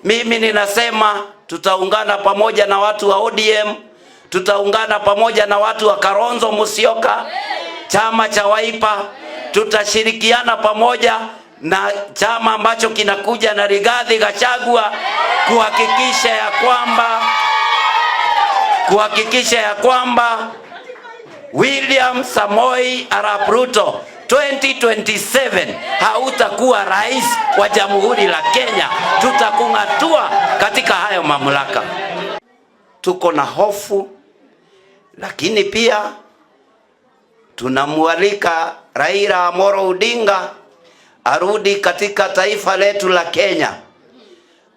Mimi ninasema tutaungana pamoja na watu wa ODM, tutaungana pamoja na watu wa Kalonzo Musyoka, chama cha Wiper, tutashirikiana pamoja na chama ambacho kinakuja na Rigathi Gachagua kuhakikisha ya kwamba William Samoei Arap Ruto 2027 hautakuwa rais wa Jamhuri la Kenya. Tutakung'atua katika hayo mamlaka. Tuko na hofu, lakini pia tunamwalika Raila Amolo Odinga arudi katika taifa letu la Kenya,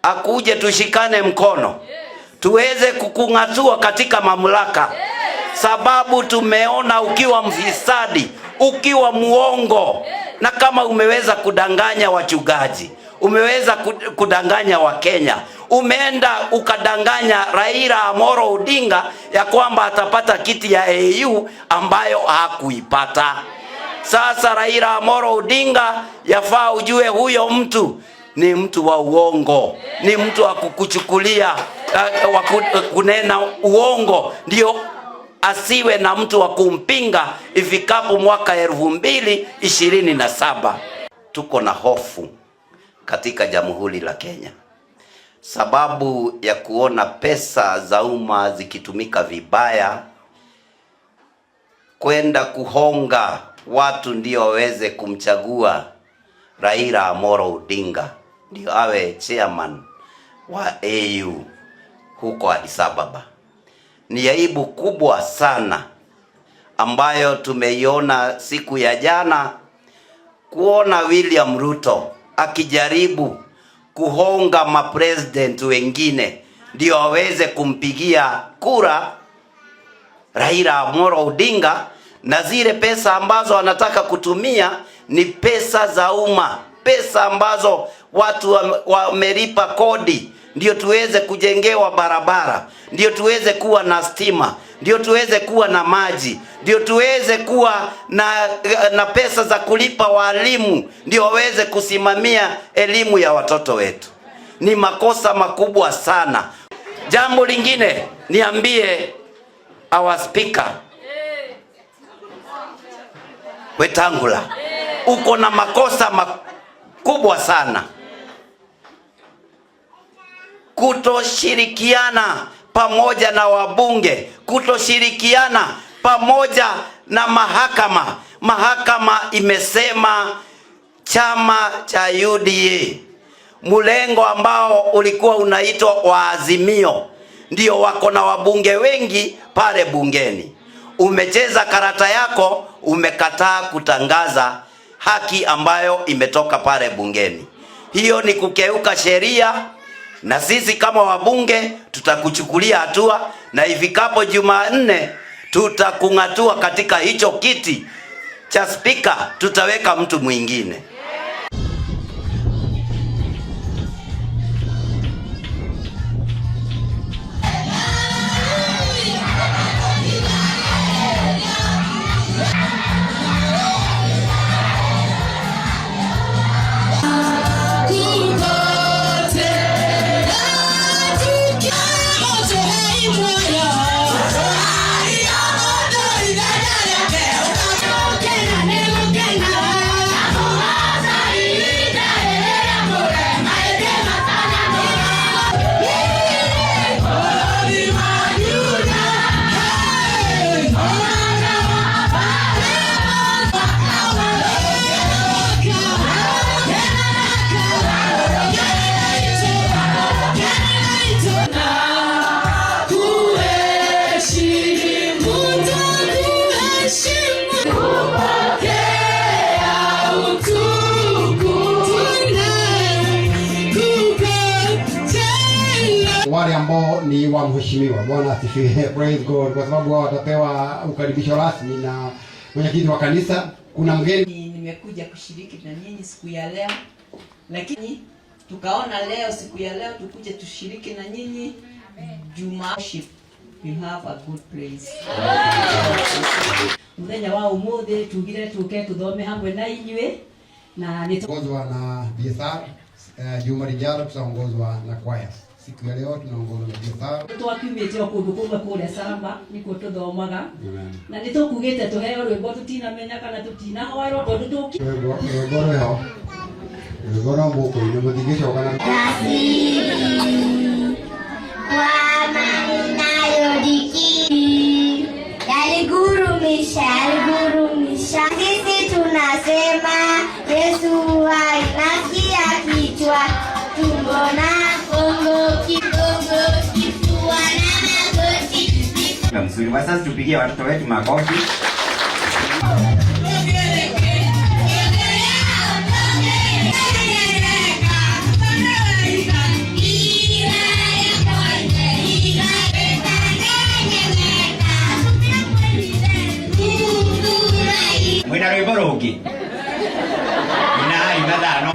akuje tushikane mkono tuweze kukung'atua katika mamlaka, sababu tumeona ukiwa mfisadi, ukiwa muongo, na kama umeweza kudanganya wachungaji, umeweza kudanganya Wakenya, umeenda ukadanganya Raila Amolo Odinga ya kwamba atapata kiti ya AU ambayo hakuipata. Sasa Raila Amolo Odinga, yafaa ujue huyo mtu ni mtu wa uongo, ni mtu wa kukuchukulia wa kunena uongo, ndio asiwe na mtu wa kumpinga ifikapo mwaka 2027. Tuko na hofu katika Jamhuri la Kenya sababu ya kuona pesa za umma zikitumika vibaya kwenda kuhonga watu ndio waweze kumchagua Raila Amolo Odinga ndio awe chairman wa AU huko Addis Ababa. Ni aibu kubwa sana ambayo tumeiona siku ya jana, kuona William Ruto akijaribu kuhonga mapresident wengine ndio aweze kumpigia kura Raila Amolo Odinga, na zile pesa ambazo anataka kutumia ni pesa za umma, pesa ambazo watu wamelipa kodi ndio tuweze kujengewa barabara, ndio tuweze kuwa na stima, ndio tuweze kuwa na maji, ndio tuweze kuwa na pesa za kulipa walimu, ndio waweze kusimamia elimu ya watoto wetu. Ni makosa makubwa sana. Jambo lingine niambie our speaker Wetangula, uko na makosa makubwa sana kutoshirikiana pamoja na wabunge, kutoshirikiana pamoja na mahakama. Mahakama imesema chama cha UDA, mlengo ambao ulikuwa unaitwa wa Azimio, ndio wako na wabunge wengi pale bungeni. Umecheza karata yako, umekataa kutangaza haki ambayo imetoka pale bungeni. Hiyo ni kukeuka sheria, na sisi kama wabunge tutakuchukulia hatua, na ifikapo Jumanne tutakung'atua katika hicho kiti cha spika, tutaweka mtu mwingine. Wale ambao ni wa mheshimiwa. Bwana asifiwe. Praise God. Kwa sababu wao watapewa ukaribisho rasmi na mwenyekiti wa kanisa. Kuna mgeni Nimekuja kushiriki na nyinyi siku ya leo, lakini tukaona leo siku ya leo tukuje tushiriki na nyinyi Juma. We have a good place. Muthenya wa umuthi tugire tuke tuthome hamwe na inyuĩ na nĩ ongozwa na BSR. Juma lijalo tutaongozwa na kwaya. Siku ya leo tunaongozwa na Biotha. Twakiumĩte o kũndũ kũmwe kũrĩa Samba nĩkuo tũthomaga na nĩ tũkugĩte tũheo rwĩmbo tũtinamenya kana tũtinahoerwo tondũ tũki Rwĩmbo rwĩho. Rwĩmbo no mũkũina mũtingĩcoka na Yaligurumisha, yaligurumisha. Sisi tunasema Yesu hai, nasikia kichwa, tumbo na gongo, kigongo, kifua na magoti. Mzuri. Sasa tupigie watoto wetu makofi. Mwina rwimbo rungi inai mathano.